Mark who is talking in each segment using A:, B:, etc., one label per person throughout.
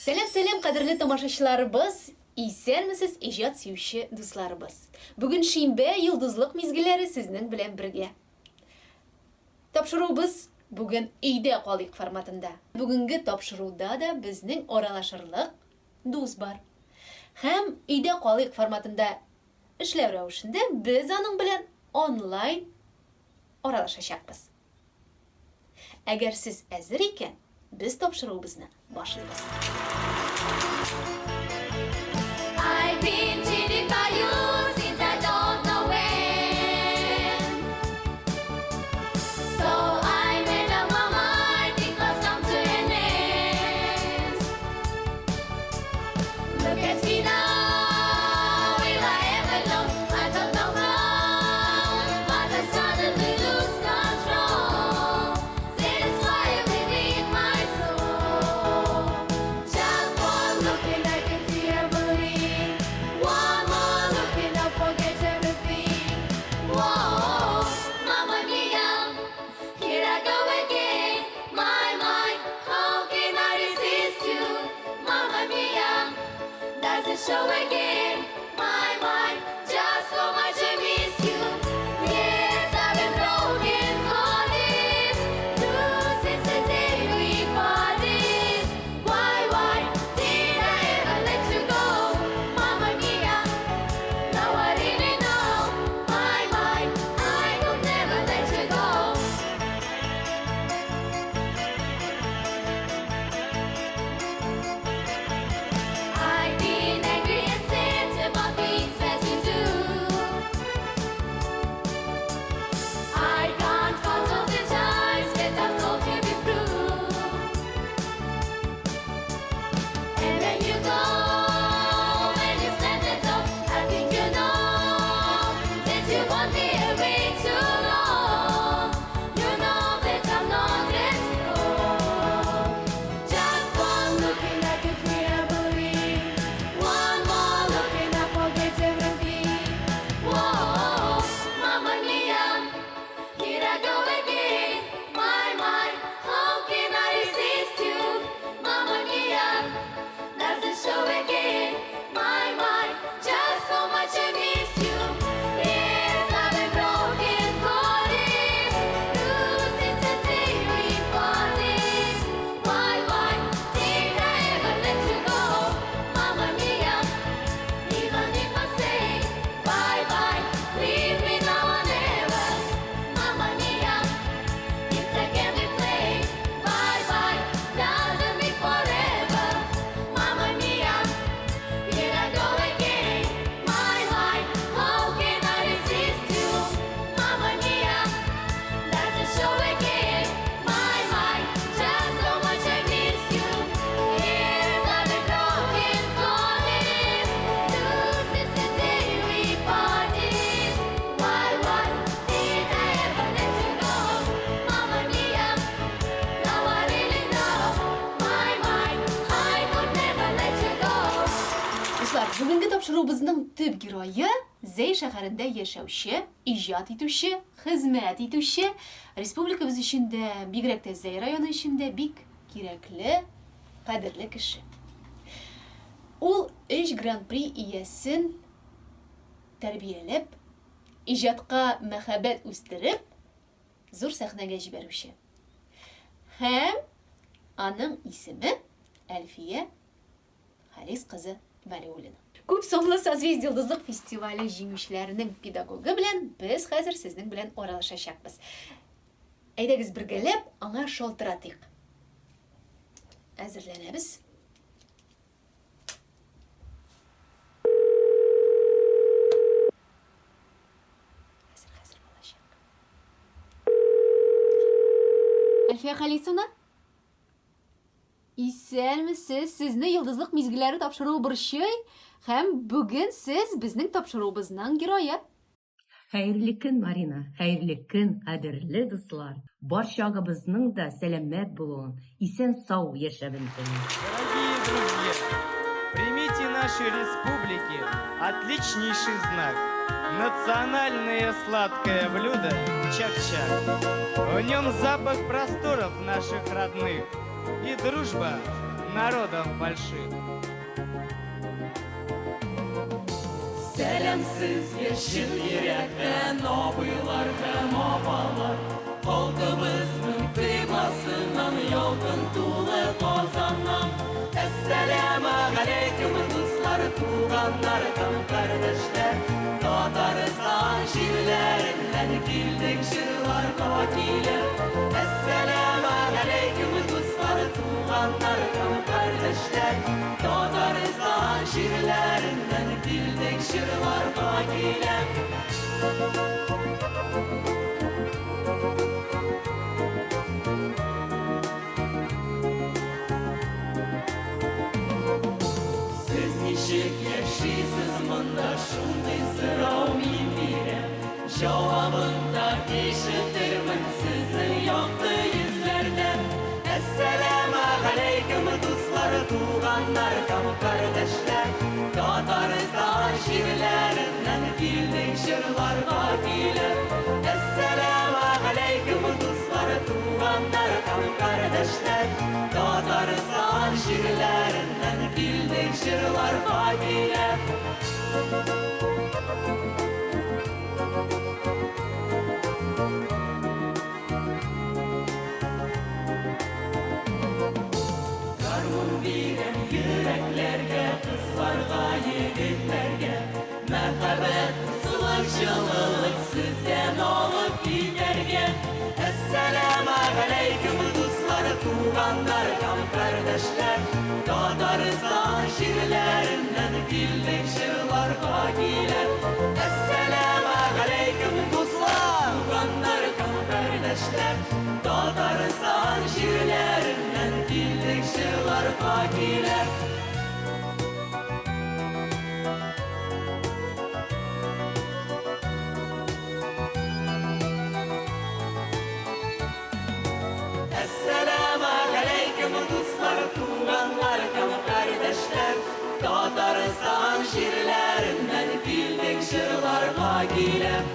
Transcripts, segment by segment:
A: Сәлам, сәлам, кадерле тамашачыларыбыз! Исәнмесез, иҗат сөюче дусларыбыз! Бүген шимбә, йолдызлык мизгелләре сезнең белән бергә. Тапшыруыбыз бүген Өйдә калыйк форматында. Бүгенге тапшыруда да безнең аралашырлык дус бар. Һәм Өйдә калыйк форматында эшләү рәвешендә без аның белән онлайн аралашачакбыз. Әгәр сез әзер икән, без тапшыруыбызны башлыйбыз.
B: I've been cheated by you since I don't know when. So I made up my mind, it must come to an end. Look at me now, will I ever know? I don't know how, but I suddenly lose control. This fire within my soul. Just one look and I can feel burning. One more look and I forget everything. Whoa, Mamma mia, here I go again. My mind, how can I resist you? Mamma mia, that's the show again. My mind, just how much I miss you. Yes, I've been broken hearted. Blue since the day we parted. Why did I ever let you go? Mamma mia, now I really know. My mind, I could never let you go. I've been angry and sad about things that you do. I can't count all the times that I've told you be true. And when you go, when you stand at all, I think you know that you won't be away too long. You know that I'm not that strong. Just one look and I could believe. One more look and I forget everything. Whoa, Mamma mia, here I go again. My mind, how can I resist you? Mamma mia, that's the show again. My mind, just how much I miss you. Yes, I've been broken hearted. Blue since the day we parted. Why did I ever let you go? Mamma mia, even if I say bye bye, leave me now or never. Mamma mia, it's a game we play. Bye bye, doesn't mean forever. Mamma mia, here I go again. My mind, how can I resist you? Mamma mia, that's the show again. My mind, just how much I miss you. Yes, I've been broken hearted. Blue since the day we parted. Why did I ever let you go? Mamma mia, now I really know. My mind, I could never let you go.
A: Дуслар, бүгенге тапшыруыбызның төп герое Зәй шәһәрендә яшәүче, иҗат итүче, хезмәт итүче, республикабыз өчен дә, бигрәк тә Зәй районы өчен дә бик кирәкле, кадерле кеше. Ул өч гран-при иясен тәрбияләп, иҗатка мәхәббәт үстереп, зур сәхнәгә җибәрүче. Һәм аның исеме Әлфия Харис кызы Вәлиуллина. Күп санлы Созвездие йолдызлык фестивале җиңүчеләренең педагогы белән без хәзер сезнең белән аралашачакбыз. Әйдәгез бергәләп аңа шалтыратыйк. Әзерләнәбез. Хәзер, хәзер булачак. Әлфия Халисовна? Исәнмесез, сезне Йолдызлык мизгелләре тапшыруы борчый һәм бүген сез безнең тапшыруыбызның герое.
C: Хәерле көн, Марина, хәерле көн, кадерле дуслар! Барчагыбызның да сәламәт булуын, исән-сау яшәвен телим.
D: Дорогие друзья, примите нашей республике отличнейший знак. Национальное сладкое блюдо чак-чак. В нем запах просторов наших родных и дружба народов больших.
E: Сәлам сезгә чын йөрәктән, абыйлар һәм апалар. Халкыбызның кыйбласыннан, ялкын тулы Казаннан. Әссәламә галәйкүм, дуслар, туганнар һәм кардәшләр. Татарстан җирләреннән килдек җырларга килеп. Әссәламә галәйкүм, дуслар, туганнар һәм кардәшләр. Татарстан җирләреннән килдек җырларга килеп. Сез ничек яшисез монда, шундый сорау мин бирәм. Җавабын да ишетермен сезнең якты йөзләрдән. Әссәламә галәйкүм, дуслар, туганнар һәм кардәшләр. Татарстан җирләреннән килдек җырларга килеп. Әссәламә галәйкүм, дуслар, туганнар һәм кардәшләр. Татарстан җирләреннән килдек җырларга килеп. Гармун бирәм йөрәкләргә, кызларга, егетләргә. Мәхәббәт, дуслык, җылылык сездән алып китәргә. Әссәламә галәйкүм, дуслар, туганнар һәм кардәшләр. Татарстан җирләреннән килдек җырларга килеп. Әссәламә галәйкүм, дуслар, туганнар һәм кардәшләр. Татарстан җирләреннән килдек җырларга килеп. Әссәламә галәйкүм, дуслар, туганнар һәм кардәшләр. Татарстан җирләреннән килдек җырларга килеп.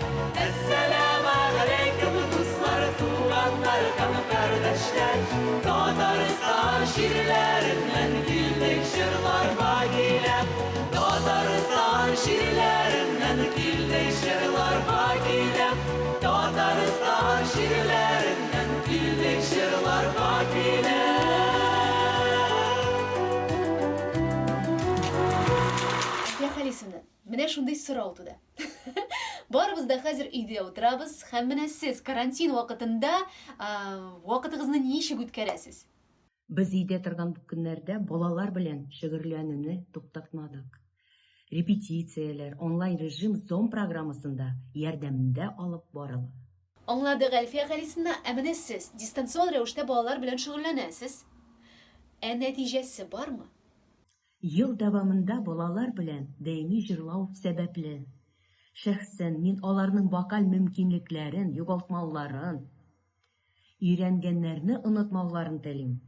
E: Әссәламә галәйкүм, дуслар, туганнар һәм кардәшләр. Татарстан җирләреннән килдек җырларга килеп. Татарстан җирләреннән килдек җырларга килеп. Татарстан җирләреннән килдек җырларга килеп.
A: Әлфия Халисовна, менә шундый сорау туды. Барыбыз да хәзер өйдә утырабыз, һәм менә сез карантин вакытында вакытыгызны ничек үткәрәсез?
C: Без өйдә торган бу көннәрдә балалар белән шөгыльләнүне туктатмадык. Репетицияләр онлайн режим Zoom программасында ярдәмендә алып барыла.
A: Аңладык, Әлфия Халисовна, ә менә сез дистанцион рәвештә балалар белән шөгыльләнәсез. Ә нәтиҗәсе бармы?
C: Ел дәвамында балалар белән даими җырлау сәбәпле, шәхсән мин аларның вокаль мөмкинлекләрен югалтмауларын, өйрәнгәннәрне онытмауларын телим.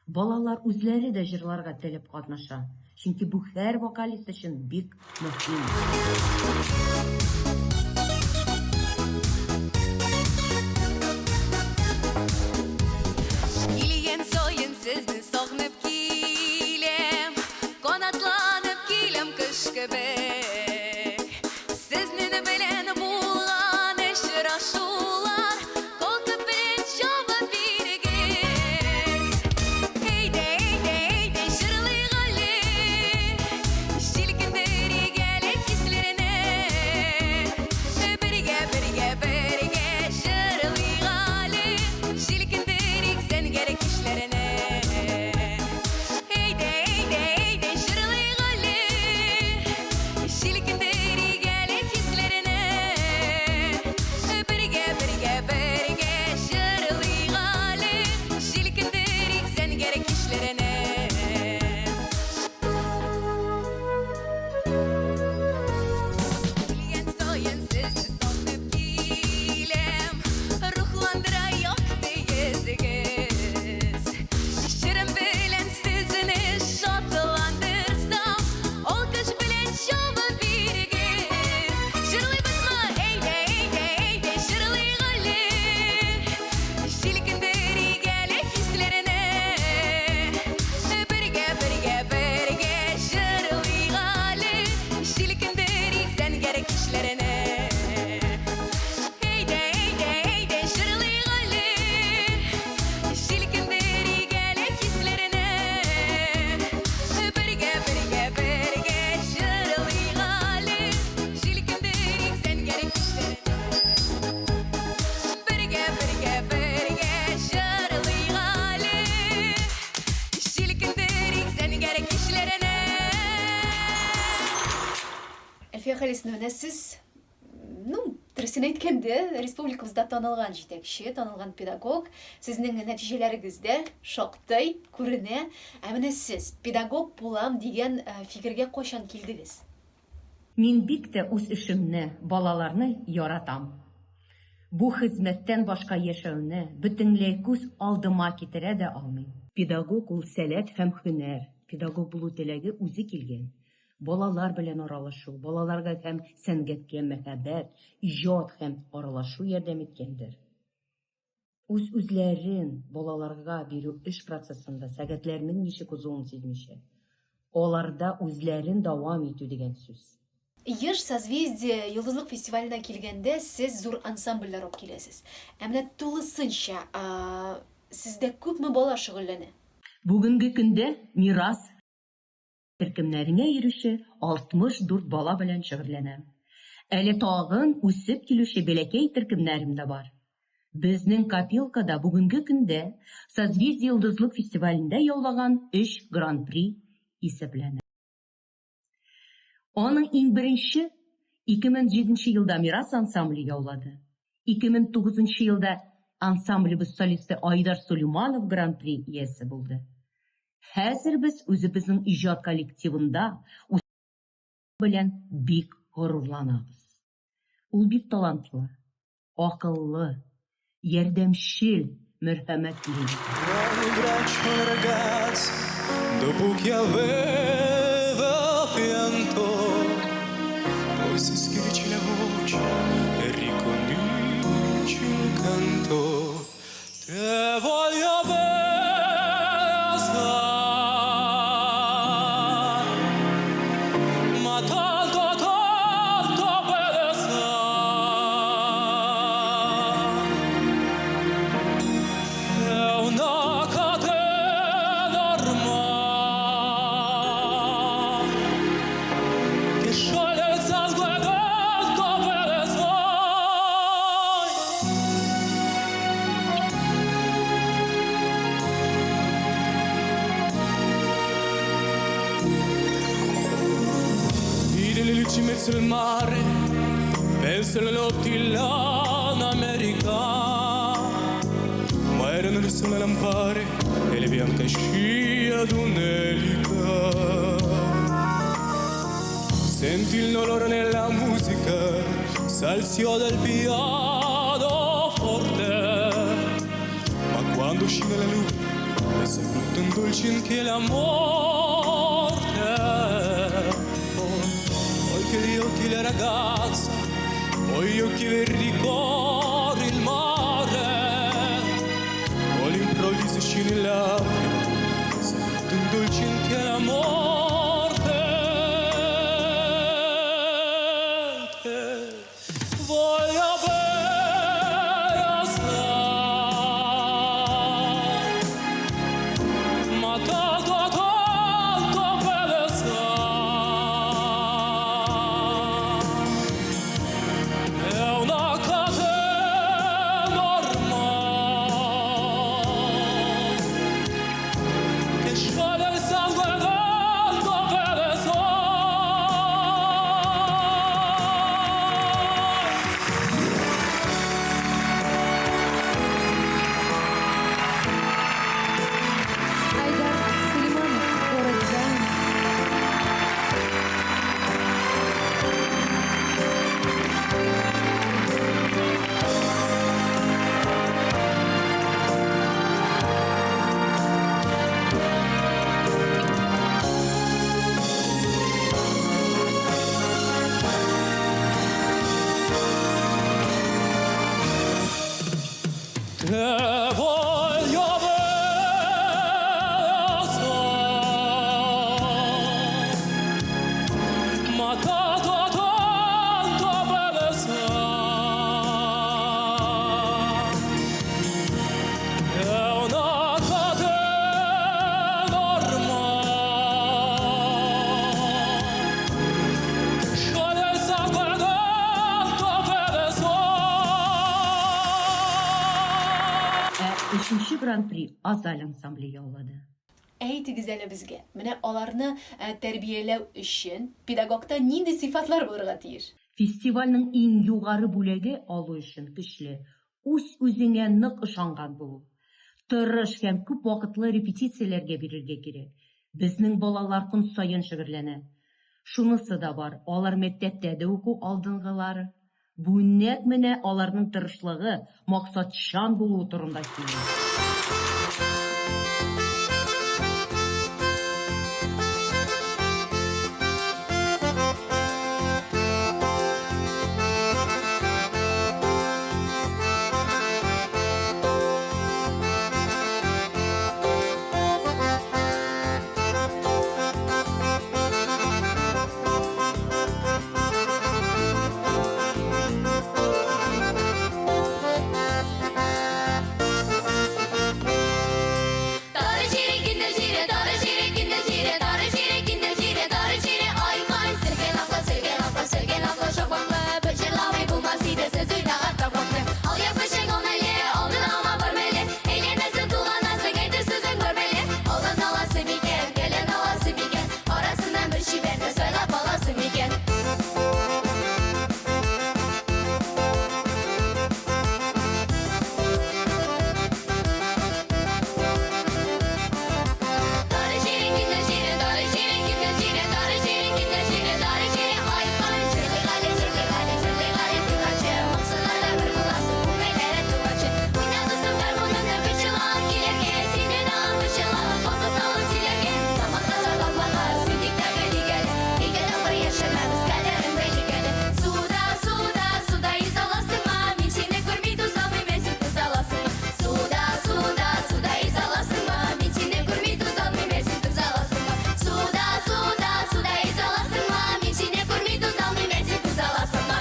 C: Балалар үзләре дә җырларга теләп катнаша, чөнки бу һәр вокалист өчен бик мөһим.
B: Килгән саен сезне сагынып киләм, Канатланып киләм кош кебек. Сезнең белән булган очрашулар Калкып белән җавап бирегез. Әйдә, әйдә, әйдә, җырлыйк әле, Җилкендерик әле хисләрне.
A: Халисовна, менә сез, ну, дөресен әйткәндә, республикабызда танылган җитәкче, танылган педагог. Сезнең нәтиҗәләрегез дә шактый күренә. Ә менә сез педагог булам дигән э, фикергә кайчан килдегез?
C: Мин бик тә үз эшемне, балаларны яратам. Бу хезмәттән башка яшәүне бөтенләй күз алдыма китерә дә алмыйм. Педагог ул сәләт һәм һөнәр. Педагог булу теләге үзе килгән. Балалар белән аралашу, балаларга һәм сәнгатькә мәхәббәт, иҗат һәм аралашу ярдәм иткәндер. Үз-үзләрен балаларга бирү эш процессында сәгатьләрнең ничек узуын сизмичә, аларда үзләрен дәвам итү дигән сүз.
A: Еш Созвездие Йолдызлык фестиваленә килгәндә сез зур ансамбльләр алып киләсез. Ә менә тулысынча сездә күпме бала шөгыльләнә?
C: Бүгенге көндә Мирас төркемнәренә йөрүче 64 бала белән шөгыльләнәм. Әле тагын үсеп килүче бәләкәй төркемнәрем дә бар. Безнең копилкада бүгенге көндә Созвездие-Йолдызлык фестивалендә яулаган өч гран-при исәпләнә. Аның иң беренче 2007 нче елда Мирас ансамбле яулады. 2009 нчы елда ансамблебез солисты Айдар Сулейманов гран-при иясе булды. Хәзер без үзебезнең иҗат коллективында белән бик горурланабыз. Ул бик талантлы, акыллы, ярдәмчел, мәрхәмәтле.
E: Sul mare, penso alle notti là in America, ma erano il sole lampare e le bianche scie d'un'elica. Senti il dolore nella musica, s'alzò del pianoforte, ma quando uscì nella luna, è sempre un dolce che la morte. Poi che gli occhi la ragazza, poi gli occhi verdi corri il mare, poi all'improvviso uscì nelle lacrime, sempre un dolce che la morte. Voglio bene assai, ma tanto, tanto bene assai. È una catena ormai che scioglie il sangue del tuo bene sai.
B: Айдар Сулейманов, город Заинск.
E: Te voglio bene assai, ma tanto, tanto bene sai. È una catena ormai che scioglie il sangue del tuo bene sai.
C: Ә өченче гран-при Азаль ансамбле яулады.
A: Әйтегез әле безгә, менә аларны тәрбияләү өчен педагогта нинди сыйфатлар булырга тиеш?
C: Фестивальнең иң югары бүләге алу өчен көчле, үз-үзеңә нык ышанган булу, тырыш һәм күп вакытлы репетицияләргә бирергә кирәк. Безнең балалар көн саен шөгыльләнә. Шунысы да бар, алар мәктәптә дә уку алдынгылары. Бу нәкъ менә аларның тырышлыгы, максатчан булуы турында сөйли.
B: Тары җире, киндер җире, тары җире, киндер җире, тары җире, киндер җире, тары җире, ай-һай. Сөлгән аклы, сөлгән аклы, сөлгән аклы, шакмаклы, бер җырламый булмас иде сез уйнаган такмакны. Алъяпкычың ал мәле, алдын алма бар мәле, әйләнәсең, тулганасың, әйтер сүзең бар мәле. Алдан аласы микән, кәлән аласы микән, арасыннан бер чибәрне сайлап аласы микән? Тары җире, киндер җире, тары җире, киндер җире, тары җире, киндер җире, тары җире, ай-һай. Җырлыйк әле, җырлыйк әле, җырлыйк әле туйганчы, моңсулар да бер буласы, күңелләре туганчы. Уйна, дустым, гармуныңны бер чылан килергә, синнән алып бер чылан, фаза салып сөйләргә. Заманга зарланмага, син тик тә белик әле, ике тапкыр яшәмәбез, кадерен белик әле. Суда, суда, суда йөзә аласыңмы? Мин сине күрми түзалмыйм, ә син түзә аласыңмы? Суда, суда, суда йөзә аласыңмы? Мин сине күрми түзалмыйм, ә син түзә аласыңмы? Суда, суда, суда йөзә аласыңмы? Мин сине күрми түзалмыйм, ә син түзә аласыңмы?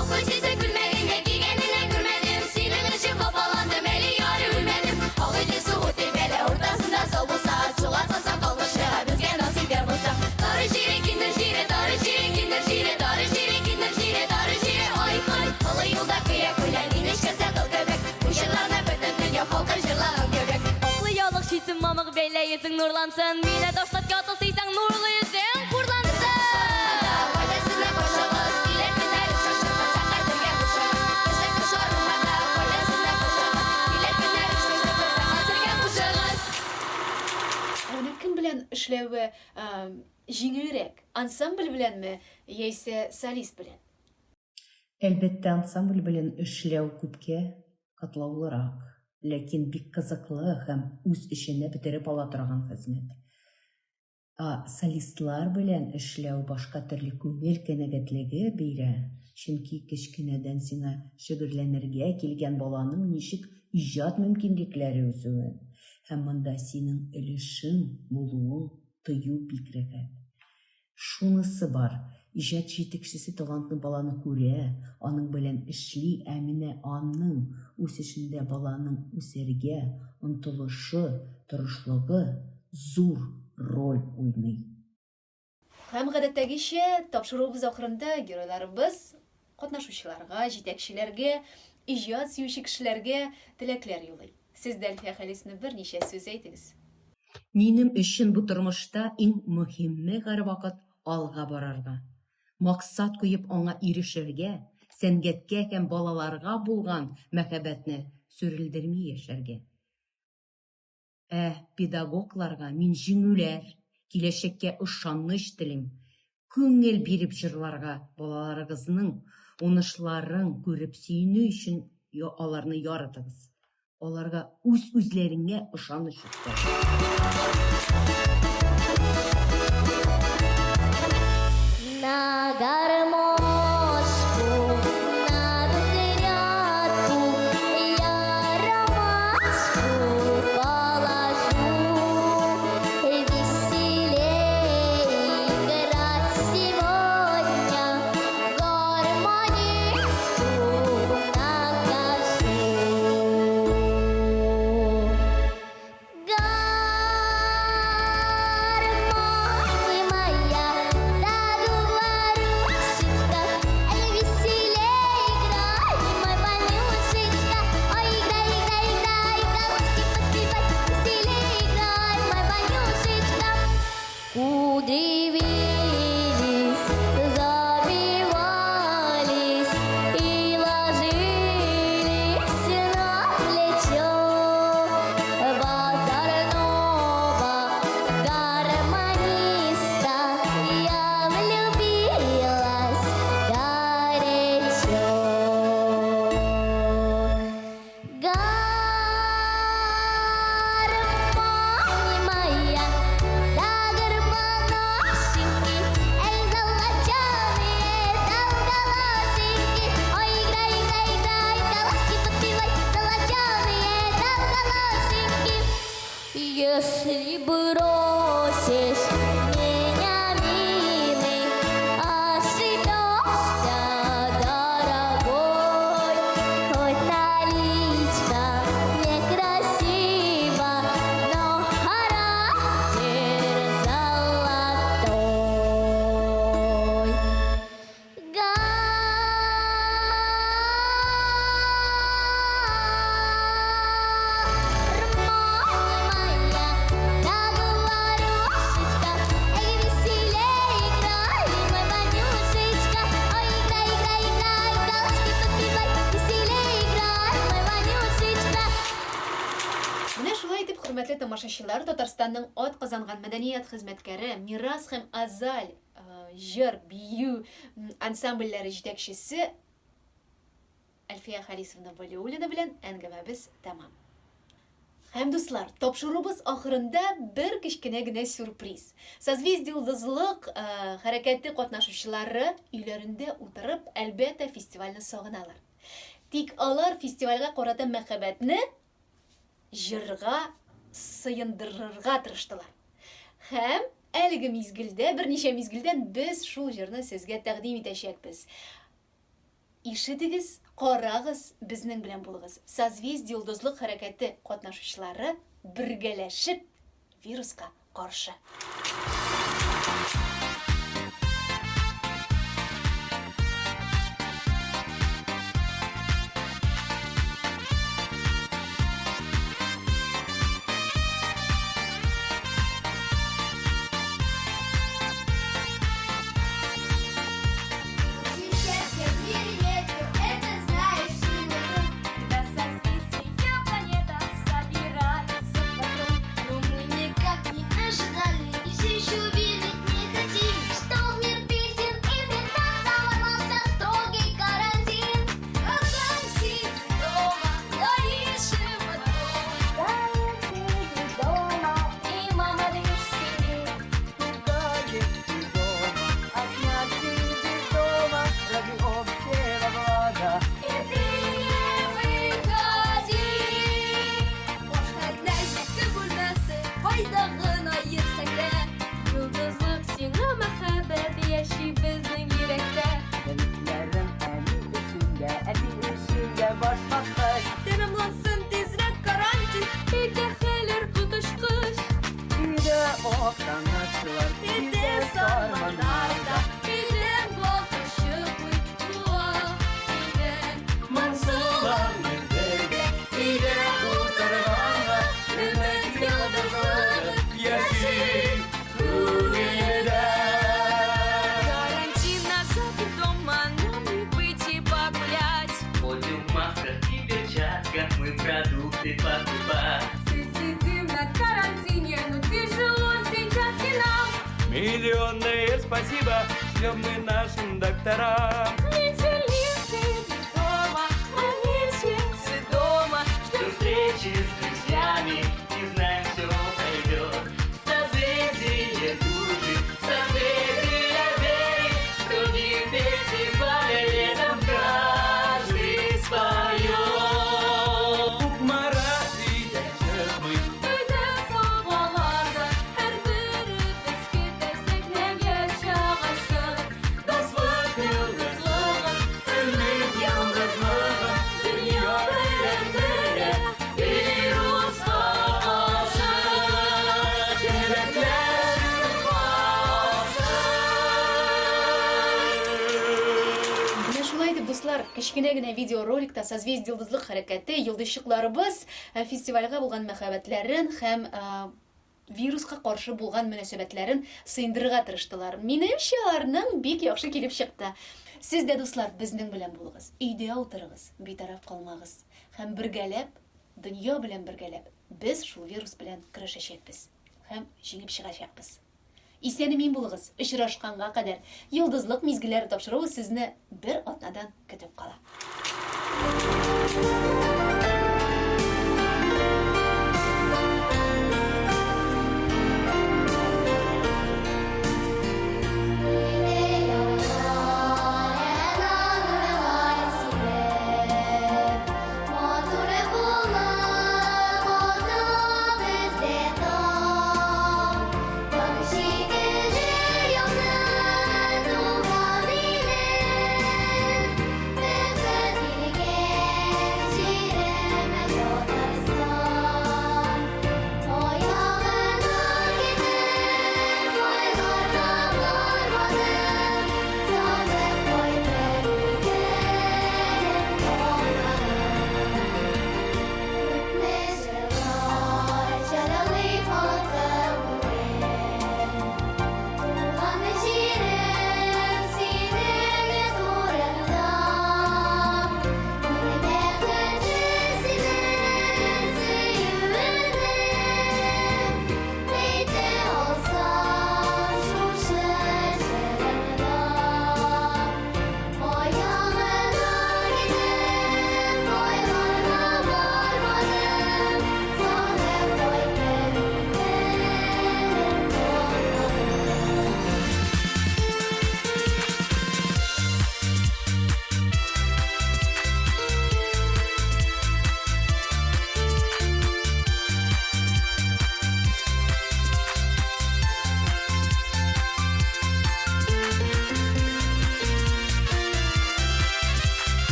B: Аклы чәчәк күлмәгеңне кигәнеңне күрмәдем, Синең өчен хафаландым, әле ярый үлмәдем. Ак өйдә су үтеп, әле уртасында сал булса, Суга салсаң калмышыга безгә насыйп яр булса. Тары җире, киндер җире, тары җире, киндер җире, тары җире, киндер җире, тары җире, ай-һай. Олы юлда көя күлән, инешкә кыл кебек, Бу җырларны бөтен дөнья халкы җырлаган кебек.
F: Аклы ялык читен мамык бәйлә йөзең нурлансын, Мине ташлап ятыл сөйсәң нурлы йөзең хурлансын.
B: Кайда сезнең кошыгыз, килер көннәр очрашырбыз, хәзергә хушыгыз. Безнең кошлар урманда, кайда сезнең кошыгыз, килер көннәр очрашырбыз, хәзергә хушыгыз.
A: Ә менә кем белән эшләве җиңелрәк, ансамбль беләнме яисә солист белән?
C: Әлбәттә, ансамбль белән эшләү күпкә катлаулырак, ләкин бик кызыклы һәм үз эченә бетереп ала торган хезмәт. Ә солистлар белән эшләү башка төрле күңел канәгатьлеге бирә, чөнки кечкенәдән сиңа шөгыльләнергә килгән баланың ничек иҗат мөмкинлекләре үсүен һәм монда синең өлешең булуын тою бик рәхәт. Шунысы бар, иҗат җитәкчесе талантлы баланы күрә, аның белән эшли, ә менә аның үсешендә баланың үсәргә омтылышы, тырышлыгы зур роль уйный.
A: Һәм гадәттәгечә, тапшыруыбыз ахырында геройларыбыз катнашучыларга, җитәкчеләргә, иҗат сөюче кешеләргә теләкләр юлый. Сез дә, Әлфия Хәлисовна, берничә сүз әйтегез.
C: Минем өчен бу тормышта иң мөһиме һәрвакыт алга барырга, максат куеп аңа ирешергә, сәнгатькә һәм балаларга булган мәхәббәтне сүрелдерми яшәргә. Ә педагогларга мин җиңүләр, киләчәккә ышаныч телим. Күңел биреп җырларга, балаларыгызның уңышларын күреп сөенү өчен аларны яратыгыз. Аларга үз-үзләреңә ышаныч өстәгез.
B: На гармошку, на двухрядку я ромашку положу. Веселей играть сегодня гармонисту накажу.
F: Кудри вились, завивались и ложились на плечо базарного гармониста. Я влюбилась горячо. Гармонь моя, да гармоношеньки, эй, золоченые долголосеньки, ой, играй, играй, играй, галушки подпевай, золоченые долголосеньки. Если бросишь меня, милый, ошибешься, дорогой, хоть наличка некрасива, но характер золотой. Гармонь моя, да говорюшечка, эй, веселей играй, мой Ванюшечка, ой, играй, играй, играй, галочки подпевай, веселей играй, мой Ванюшечка.
A: Менә шулай итеп, хөрмәтле тамашачылар, Татарстанның ат казанган мәдәният хезмәткәре Мирас һәм Азаль э, җыр, бию м, ансамбльләре җитәкчесе Әлфия Харисовна Валиуллина белән әңгәмәбез тәмам. Һәм дуслар, тапшыруыбыз ахырында бер кечкенә генә сюрприз. Созвездие йолдызлык э, хәрәкәте катнашучылары өйләрендә утырып, әлбәттә, фестивальне сагыналар. Тик алар фестивальгә карата мәхәббәтне җырга сыендырырга тырыштылар. Һәм әлеге мизгелдә, берничә мизгелдән без шул җырны сезгә тәкъдим итәчәкбез. Ишетегез, карагыз, безнең белән булыгыз. Созвездие йолдызлык хәрәкәте катнашучылары бергәләшеп вируска каршы.
B: Счастья в мире нету, это знаешь ты, мой друг.
F: Когда созвездия планета собирается вокруг.
B: Но мы никак не ожидали и все еще верить не хотим,
F: Что в мир песен и танца ворвался строгий карантин.
B: Когда сидим дома, горишь дома.
F: И мама лишь сидит.
B: И ты не выходи. Ашханә бүлмәсе кайда гына йөрсәң дә.
F: Йолдызлык сиңа мәхәббәт яши безнең йөрәктә.
G: Дәресләрем әни өчен дә, әти өчен дә башмактай.
F: Тәмамлансын тизрәк карантин, өйдә хәлләр коточкыч.
G: Өйдә актанышлар,
F: Өйдә сарманнар да, өйдән балкыш чыкмый, буа өйдән.
D: Моңсуланмыйк бергә, өйдә утырганга, өмет йолдызлыгы яши күңелдә.
F: Карантин назад и дома, нам не выйти погулять.
H: Ходим в масках и перчатках, мы продукты покупать.
F: Все сидим на карантине, но тяжело сейчас и нам.
D: Миллионное спасибо шлем мы нашим докторам.
F: Недели дома, а месяцы дома.
H: Ждем встречи с друзьями и знаем, все пройдет. Созвездие дружит, созвездие верит, другим фестиваля летом каждый споет.
D: Кукмара өйдә чыкмый,
F: Өйдә сабаларда һәрберебез көтәсек нәгә чагышы.
D: Дуслык йолдызлыгы, өмет йолдызлыгы, дөнья белән бергә вируска каршы. Теләкләрем алсын.
A: Менә шулай итеп, дуслар, кечкенә генә видеороликта Созвездие йолдызлык хәрәкәте, йолдызчыкларыбыз э, фестивальгә булган мәхәббәтләрен һәм э, вируска каршы булган мөнәсәбәтләрен сыендырырга тырыштылар. Минемчә, аларның бик яхшы килеп чыкты. Сез дә, дуслар, безнең белән булыгыз. Өйдә утырыгыз, битараф калмагыз. Һәм бергәләп, дөнья белән бергәләп, без шул вирус белән көрәшәчәкбез һәм җиңеп чыгачакбыз. Исән-имин булыгыз, очрашканга кадәр! Йолдызлык мизгелләре тапшыруы сезне бер атнадан көтеп кала.